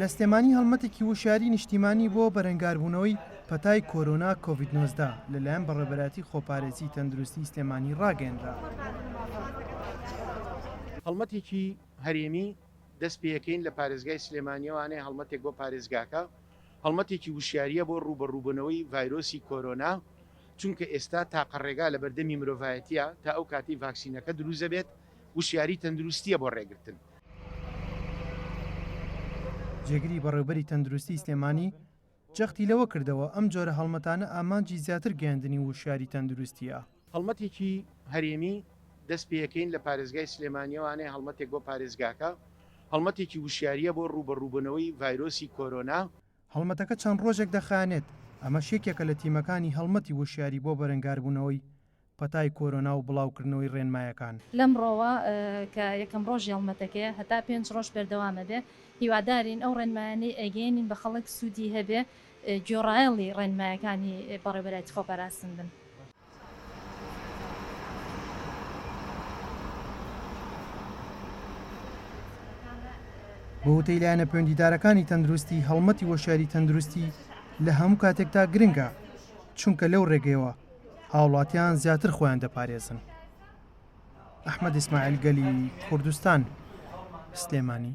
لە سلێمانی هەڵمەتێکی وشیاری نیشتیمانی بۆ بەرەنگاربوونەوەی پەتای کۆرۆنا کۆڤید 19 لەلایەن بەڕێوەبەرایەتی خۆپارێزی تەندروستی سلێمانی ڕاگەیەنرا. هەڵمەتێکی هەرێمی دەست پێیەکەین لە پارێزگای سلێمانیەوانەیە هەڵمەتێک بۆ پارێزگاکە هەڵمەتێکی وشیاریە بۆ ڕووبەڕووبوونەوەی ڤایرۆسی کۆرۆنا چونکە ئێستا تاقە ڕێگا لەبەردەمی مرۆڤایەتیە تا ئەو کاتەی ڤاکسینەکە دروست دەبێت وشیاری تەندروستیە بۆ ڕێگرتن. جێگری بەڕێوبەری تەندروستی سلێمانی جەختی لەوە کردەوە، ئەم جۆرە هەڵمەتانە ئامانجی زیاتر گەیاندنی وشیاری تەندروستییە. هەڵمەتێکی هەرێمی دەست پێیەکەین لە پارێزگای سلێمانیەوانەیە هەڵمەتێک بۆ پارێزگاکە هەڵمەتێکی وشیاریە بۆ ڕووبەڕووبوونەوەی ڤایرۆسی کۆرۆنا. هەڵمەتەکە چەند ڕۆژێک دەخایەنێت، ئەمەش یەکێکە لە تیمەکانی هەڵمەتی وشیاری بۆ بەرەنگاربوونەوەی پەتای کۆرۆنا و بڵاوکردنەوەی ڕێنمایەکان. لەمڕۆوە کە یەکەم ڕۆژی هەڵمەتەکەیە هەتا پێنج ڕۆژ بەردەوام ئەبێ، هیوادارین ئەو ڕێنمایانەی ئەیگەیەنین بە خەڵک سوودی هەبێ، گوێڕایەڵی ڕێنمایەکانی بەڕێوەبەرایەتی خۆپاراستن بن. بە وتەی لایەنە پەیوەندیدارەکانی تەندروستی، هەڵمەتی هۆشیاری تەندروستی لە هەموو کاتێکدا گرنگە، چونکە لەو ڕێگەیەوە هاوڵاتیان زیاتر خۆیان دەپارێزن. ئەحمەد ئیسماعیل گەلی کوردستان، سلێمانی.